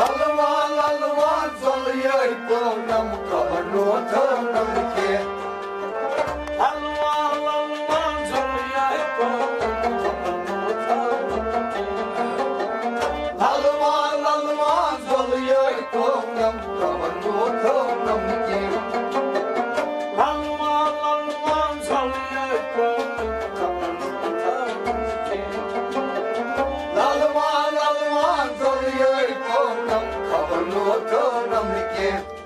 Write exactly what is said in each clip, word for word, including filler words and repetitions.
للوان، للوان، زۄلہٕ یٲرۍ پٲونم، خبر نوتھٲونم کینٛہہ۔ للوان، للوان، زۄلہٕ یٲرۍ پٲونم، خبر نوتھٲونم کینٛہہ۔ للوان، للوان، زۄلہٕ یٲرۍ پٲونم، خبر نوتھٲونم کینٛہہ۔ للوان، للوان، زۄلہٕ یٲرۍ پٲونم، خبر نوتھٲونم کینٛہہ۔ للوان، للوان، زۄلہٕ یٲرۍ پٲونم، خبر نوتھٲونم کینٛہہ۔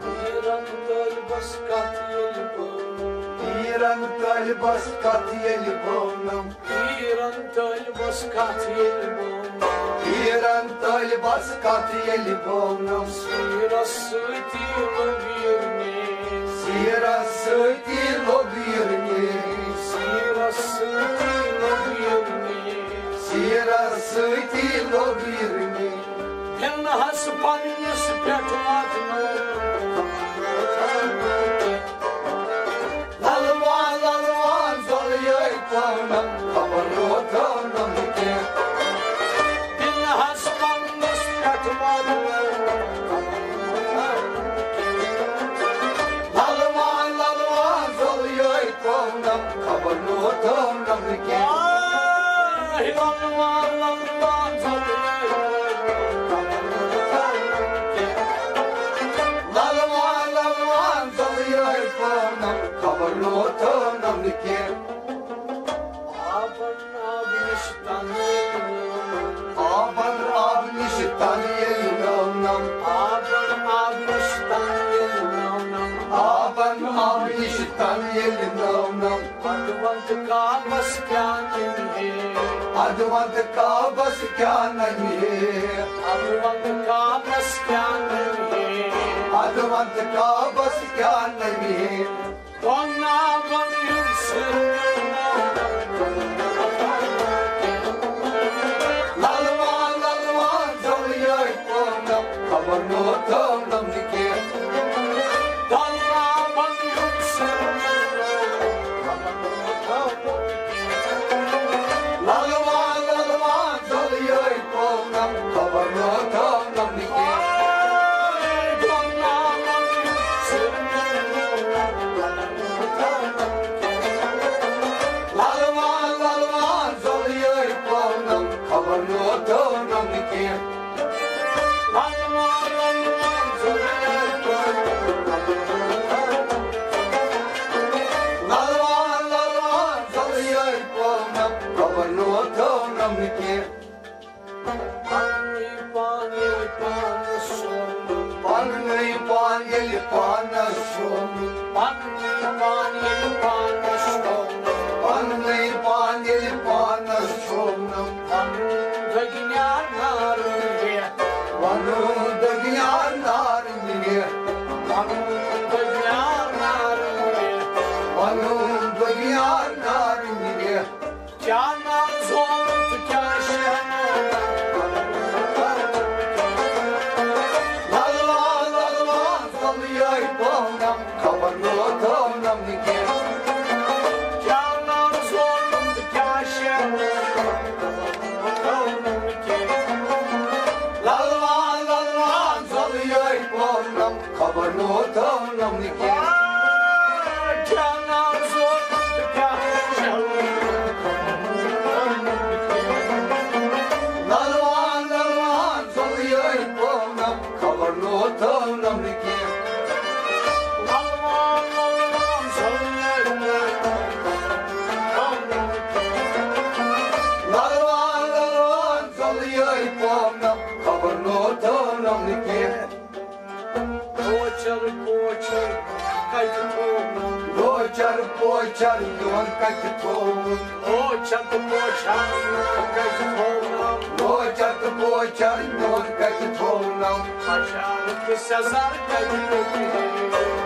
پیرن طٲلبس کتھ ییٚلہِ بٲونم۔ پیرن طٲلبس کتھ ییٚلہِ بٲونم۔ پیرن طٲلبس کتھ ییٚلہِ بٲونم۔ پیرن طٲلبس کتھ ییٚلہِ بٲونم۔ سیرس سۭتی لوٚگ یِرنہِ۔ سیرس سۭتی لوٚگ یِرنہِ۔ سیرس سۭتی لوٚگ یِرنہِ۔ سیرس سۭتی لوٚگ یِرنہِ۔ دِلہٕ ہس پننِس پٮ۪ٹھ واتنوو۔ للوان، للوان، زۄلہٕ یٲرۍ پٲونم، خبر نوتھٲونم کینٛہہ۔ دِلہٕ ہس پننِس پٮ۪ٹھ واتنوو۔ للوان، للوان، زۄلہٕ یٲرۍ پٲونم، خبر نوتھٲونم کینٛہہ۔ آے، للوان، للوان، زۄلہٕ یٲرۍ پٲونم، خبر نوتھٲونم کینٛہہ۔ للوان، للوان، زۄلہٕ یٲرۍ پٲونم، خبر نوتھٲونم کینٛہہ۔ آبن آب نِش تن ییٚلہِ لٲونم۔ آبن آب نِش تن ییٚلہِ لٲونم۔ آبن آب نِش تن ییٚلہِ لٲونم۔ آبن آب نِش تن ییٚلہِ لٲونم۔ ادٕ وَن تہٕ کعبس کیٛاہ نَنہِ ہے۔ ادٕ وَن تہٕ کعبس کیٛاہ نَنہِ ہے۔ ادٕ وَن تہٕ کعبس کیٛاہ نَنہِ ہے۔ ادٕ وَن تہٕ کعبس کیٛاہ نَنہِ ہے۔ دۄن ناون ہُنٛد سِر نِمو۔ للوان، للوان، زۄلہٕ یٲرۍ پٲونم، خبر نوتھٲونم نہٕ کینٛہہ۔ دۄن ناون ہُنٛد سِر نِمو۔ للوان، للوان، زۄلہٕ یٲرۍ پٲونم، خبر نوتھٲونم نہٕ کینٛہہ۔ للوان، للوان، زۄلہٕ یٲرۍ پٲونم، خبر نوتھٲونم نہٕ کینٛہہ۔ للوان، للوان، زۄلہٕ یٲرۍ پٲونم، خبر نوتھٲونم نہٕ کینٛہہ۔ پننُے پان ییٚلہِ پانس شوٗبُن۔ پننُے پان ییٚلہِ پانس شوٗبُن۔ پننُے پان ییٚلہِ پانس شوٗبُن۔ پننُے پان ییٚلہِ پانس شوٗبُن۔ پنُن دٔگۍ نیار نارٕ نِوِ۔ پنُن دٔگۍ نیار نارٕ نِوِ۔ پنُن دٔگۍ نیار نارٕ نِوِ۔ پنُن دٔگۍ نیار نارٕ نِوِ۔ کیٛاہ ناو زون تہٕ کیٛاہ شہناز۔ للوان، للوان، زۄلہٕ یٲرۍ پٲونم، خبر نوتھٲونم نہٕ کینٛہہ۔ کیٛاہ ناو زون تہٕ کیٛاہ شہناز۔ للوان، للوان، زۄلہٕ یٲرۍ پٲونم، خبر نوتھٲونم نہٕ کینٛہہ۔ کیٛاہ ناو زون تہٕ کیٛاہ شہناز۔ للوان، للوان، زۄلہٕ یٲرۍ پٲونم، خبر نوتھٲونم نہٕ کینٛہہ۔ للوان، للوان، زۄلہٕ یٲرۍ پٲونم۔ للوان، للوان، زۄلہٕ یٲرۍ پٲونم، خبر نوتھٲونم نہٕ کینٛہہ۔ پوچر، پوچر، کتہِ تھوونم۔ پوچر، پوچھر میون کتہِ تھووُم؟ او چھت پوچھر میون کتہِ تھووُم؟ او چھت پوچھر میون کتہِ تھووُم؟ حجر تہٕ سزر کتہِ ویپہِ؟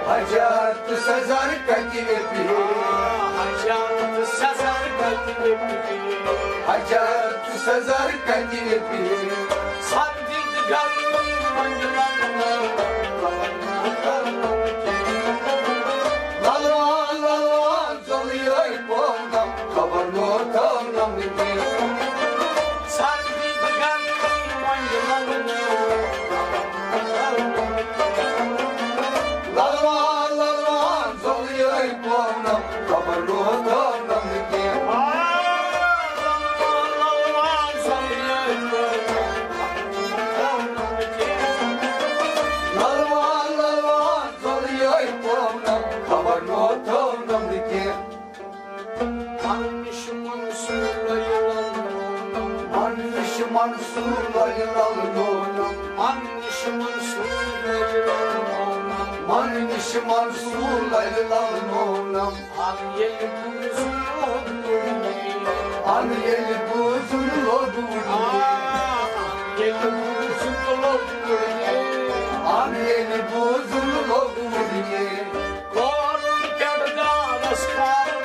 حجر تہٕ سزر کتہِ ویپہِ؟ آ، حجر تہٕ سزر کتہِ ویپہِ؟ حجر تہٕ سزر کتہِ ویپہِ؟ سردی تہٕ گرمی منٛز لگنہٕ۔ للوان، للوان، ژوٚلُے پونم، خبر نوتھونم نہٕ کینٛہہ۔ سردی تہٕ گرمی منٛز لگنہٕ۔ للوان، للوان، ژوٚلُے پونم، خبر نوتھونم نہٕ کینٛہہ۔ آ، للوان، للوان، ژوٚلُے پونم۔ للوان، للوان، ژوٚلُے پونم، خبر نوتھونم نہٕ کینٛہہ۔ من نِش منصور لۄلہِ لل نونم۔ من نِش منصور لۄلہِ لل نونم۔ من نِش منصور لۄلہِ لل نونم۔ من نِش منصور لۄلہِ لل نونم۔ اَن ییٚلہِ بوٗزُن لوٚگ وُڈنہِ۔ اَن ییٚلہِ بوٗزُن لوٚگ وُڈنہِ۔ آ، اَن ییٚلہِ بوٗزُن لوٚگ وُڈنہِ۔ اَن ییٚلہِ بوٗزُن لوٚگ وُڈنہِ۔ کورُن کِردارس کھارنہٕ۔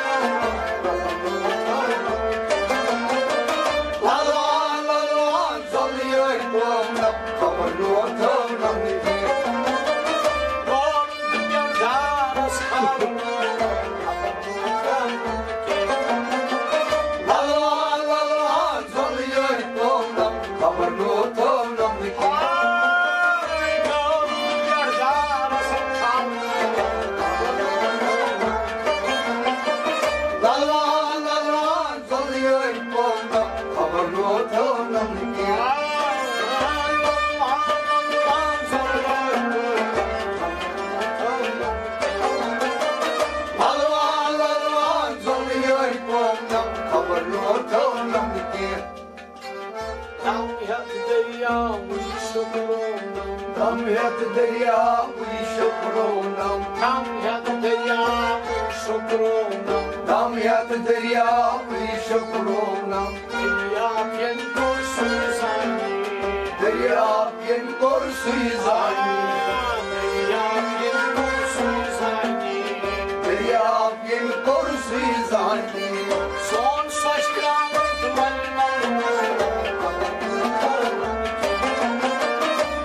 للوان، للوان، ژوٚلُے پونم، خبر نوتھونم نہٕ کینٛہہ۔ کورُن کِردارس کھارنہٕ۔ للوان، للوان، ژوٚلُے پونم، خبر نوتھونم نہٕ کینٛہہ۔ للوان، للوان، ژوٚلُے پونم، خبر نوتھونم نہٕ کینٛہہ۔ للوان، للوان، ژوٚلُے پونم، خبر نوتھونم نہٕ کینٛہہ۔ دم ہٮ۪تھ دٔریاوٕے شُکرونم۔ دم ہٮ۪تھ دٔریاوٕے شُکرونم۔ دم ہٮ۪تھ دٔریاوٕے شُکرونم۔ دم ہٮ۪تھ دٔریاوٕے شُکرونم۔ دٔریاو ییٚمۍ کوٚر سُے زانہِ۔ دٔریاو ییٚمۍ کوٚر سُے زانہِ۔ آ، دٔریاو ییٚمۍ کوٚر سُے زانہِ۔ دٔریاو ییٚمۍ کوٚر سُے زانہِ۔ سون سۄچھ کرٛاوُن تہٕ وۄنۍ وَنُن۔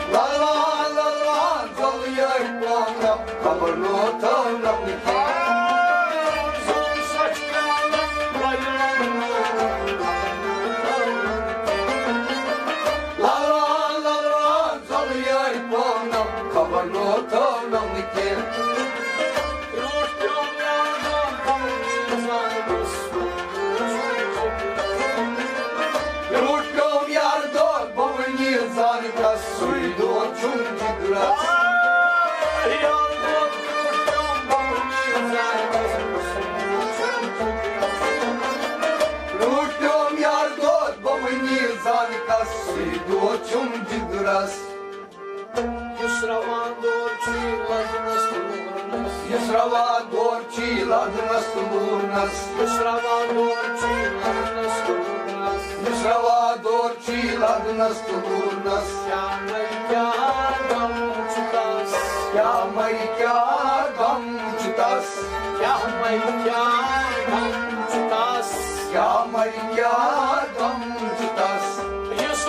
للوان، للوان، ژوٚلُے پونم، خبر نوتھونم نہٕ کینٛہہ۔ سون سۄچھ کرٛاوُن تہٕ وۄنۍ وَنُن۔ للوان، للوان، ژوٚلُے پونم، خبر نوتھونم نہٕ کینٛہہ۔ روٗٹ پیوٚم یادو بونی زانکس۔ روٗٹ پیوٚم یار دود بونی زانکس، سُے دود چھُم جگرس۔ یار دود روٗٹ پیوٚم بونی زانکس۔ روٗٹ پیوٚم یار دود بونی زانکس، سُے دود چھُم جگرس۔ یُس روا دور چھُے لدنس تہٕ لونس۔ یُس روا دور چھُے لدنس تہٕ لونس۔ یُس روا دور چھُے لدنس تہٕ لونس۔ یُس روا دور چھُے لدنس تہٕ لونس۔ کیٛاہ مَے کیٛاہ غم چھُ تس۔ کیٛاہ مَے کیٛاہ غم چھُ تس۔ کیٛاہ مَے کیٛاہ غم چھُ تس۔ کیٛاہ مَے کیٛاہ غم چھُ تس۔ یُس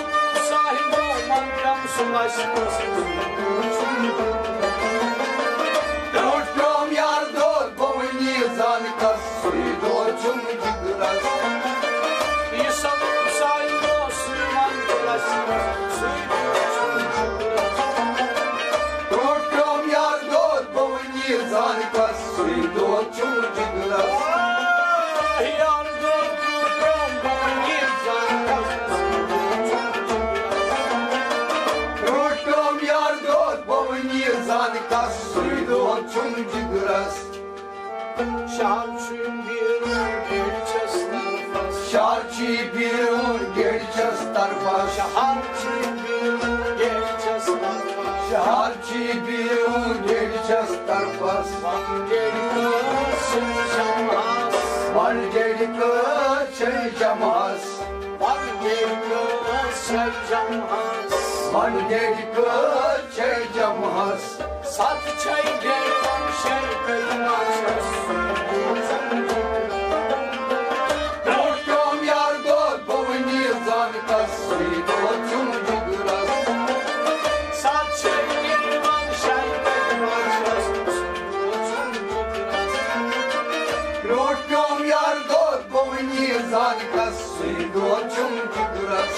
صاحب محترم سُہ وَسہِ۔ روٗٹ پیوٚم یار دود بونی زانکس، سُے دود چھُم جگرس۔ یُس صاحب سُہ وَسہِ، سُے دود چھُم جگرس۔ روٗٹ پیوٚم یار دود بونی زانکس، سُے دود چھُم جگرس۔ یار دود روٗٹ پیوٚم یار دود بونی زانکس، سُے دود چھُم جگرس۔ شہر چھُ بیرون گیٹ چھس طرفس۔ شہر چھُ بیرون گیٹ چھس طرفس۔ شہر چھُ بیرون گیٹ چھس طرفس۔ شہر چھُ بیرون گیٹ چھس طرفس۔ وۄنۍ گیٹ کٲنٛسہِ چھم جمعس۔ پنٕنۍ کٲنٛسہِ جمعس۔ پنٕنۍ کٲنٛسہِ جمعس۔ ستھ چھے گیوَن شرکت ماچھس۔ برٛونٛٹھ پیوٚم یار دود بہٕ وٕنی زانکس، سُے دود چھُم جگرس۔ ستھ چھے گیوَن شرکت ماچھس۔ برٛونٛٹھ پیوٚم یار دود بہٕ وٕنی زانکس، سُے دود چھُم جگرس۔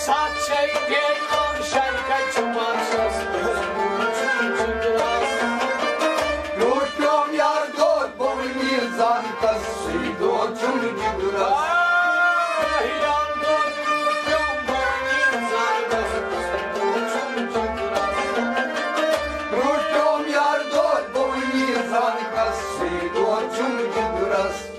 ستھ چھے گیوَن شرکت ماچھس۔ برٛونٛٹھ پیوٚم یار دود بہٕ وٕنی زانکس، سُے دود چھُم جگرس۔ آہ، یار دود برٛونٛٹھ پیوٚم بہٕ وٕنی زانکس، سُے دود چھُم جگرس۔ برٛونٛٹھ پیوٚم یار دود بہٕ وٕنی زانکس، سُے دود چھُم جگرس۔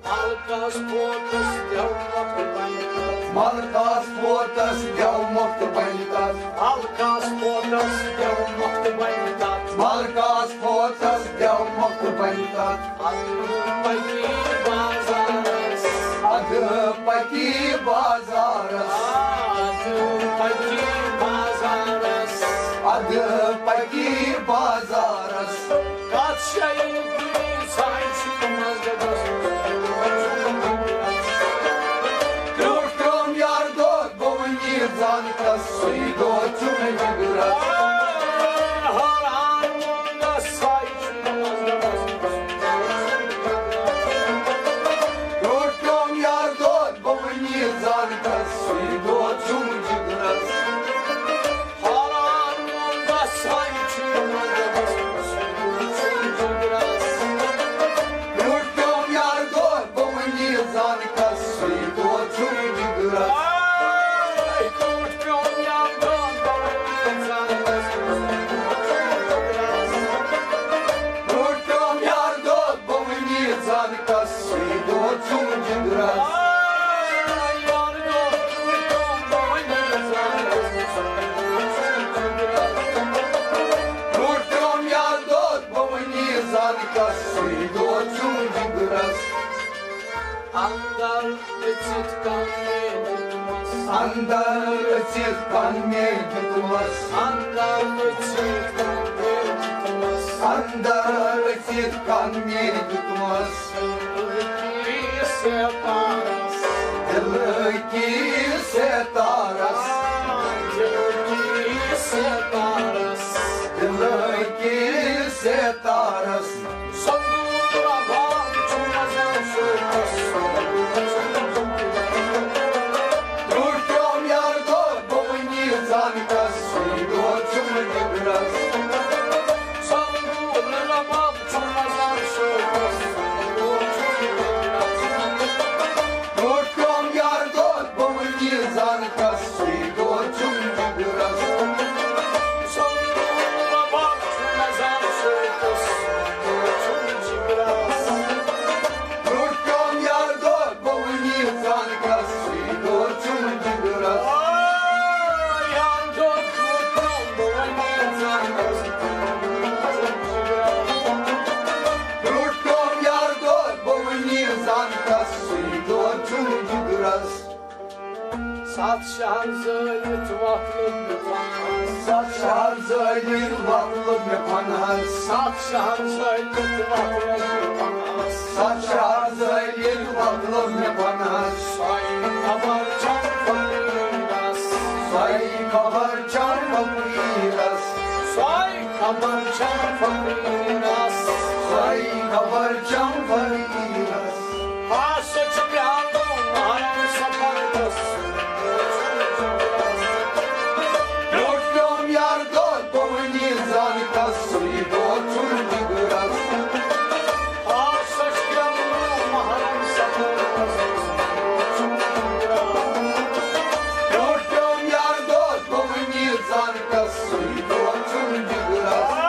ملکس پوتس دیو مفت بنہِ تتھ۔ ملکس پوتس دیو مفت بنہِ تتھ۔ ملکس پوتس دیو مفت بنہِ تتھ۔ ملکس پوتس دیو مفت بنہِ تتھ۔ ادٕ پکی بازارس۔ ادٕ پکی بازارس۔ ادٕ پکی بازارس۔ ادٕ پکی بازارس۔ کتھ جایہِ کُنہِ جایہِ چھُ مسجدس۔ برٛونٛٹھ پیوٚم یار دود بہٕ وٕنی زانکس، سُے دود چھُم جگرس۔ حیران گژھان چھُ مسجدس۔ برٛونٛٹھ پیوٚم یار دود بہٕ وٕنی زانکس، سُے دود چھُم جگرس۔ حیران گژھان چھُ مسجدس۔ برٛونٛٹھ پیوٚم یار دود بہٕ وٕنی زانکس، سُے دود چھُم جگرس۔ برٛونٛٹھ پیوٚم یار دود بہٕ وٕنی زانکس۔ برٛونٛٹھ پیوٚم یار دود بہٕ وٕنی زانکس، سُے دود چھُم جگرس۔ برٛونٛٹھ پیوٚم یار دود بہٕ وٕنی زانکس، سُے دود چھُم جگرس۔ اندر أژِتھ کن مےٚ دیُتمس۔ اندر أژِتھ کن مےٚ دیُتمس۔ اندر أژِتھ کن مےٚ دیُتمس۔ اندر أژِتھ کن مےٚ دیُتمس۔ دلہٕ کِس ستارس۔ دلہٕ کِس ستارس۔ دلہٕ کِس ستارس۔ دلہٕ کِس ستارس۔ سنگور رباب چھُ مزار شوقس۔ برٛونٛٹھ پیوٚم یار دود بہٕ وٕنی زانکس، سُے دود چھُم جگرس۔ سنگور رباب چھُ مزار شوقس۔ برٛونٛٹھ پیوٚم یار دود بہٕ وٕنی زانکس، سُے دود چھُم جگرس۔ برٛونٛٹھ پیوٚم یار دود بہٕ وٕنی زانکس، سُے دود چھُم جگرس۔ برٛونٛٹھ پیوٚم یار دود بہٕ وٕنی زانکس، سُے دود چھُم جگرس۔ ستھ شہر زٲلِتھ وۄتھ لوٚگ مےٚ پناہس۔ ستھ شہر زٲلِتھ وۄتھ لوٚگ مےٚ پناہس۔ ستھ شہر زٲلِتھ وۄتھ لوٚگ مےٚ پناہس۔ ستھ شہر زٲلِتھ وۄتھ لوٚگ مےٚ پناہس۔ سۄے خبر چھم فقیرس۔ سۄے خبر چھم فقیرس۔ سۄے خبر چھم فقیرس۔ سۄے خبر چھم فقیرس۔ آ، سُہ چھُ پیٛارُن محرم سفر گوٚژھ۔ برٛونٛٹھ پیوٚم یار دود بہٕ وٕنی زانکس، سُے دود چھُم جگرس۔ آ، سُہ چھُ پیٛارُن محرم سفر گوٚژھ۔ برٛونٛٹھ پیوٚم یار دود بہٕ وٕنی زانکس، سُے دود چھُم جگرس۔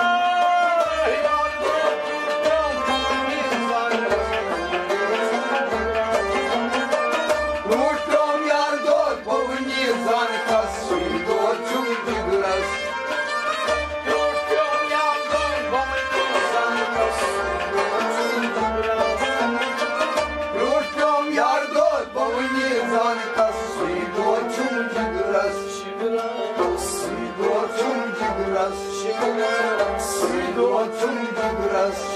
ژھُن گوٚبرس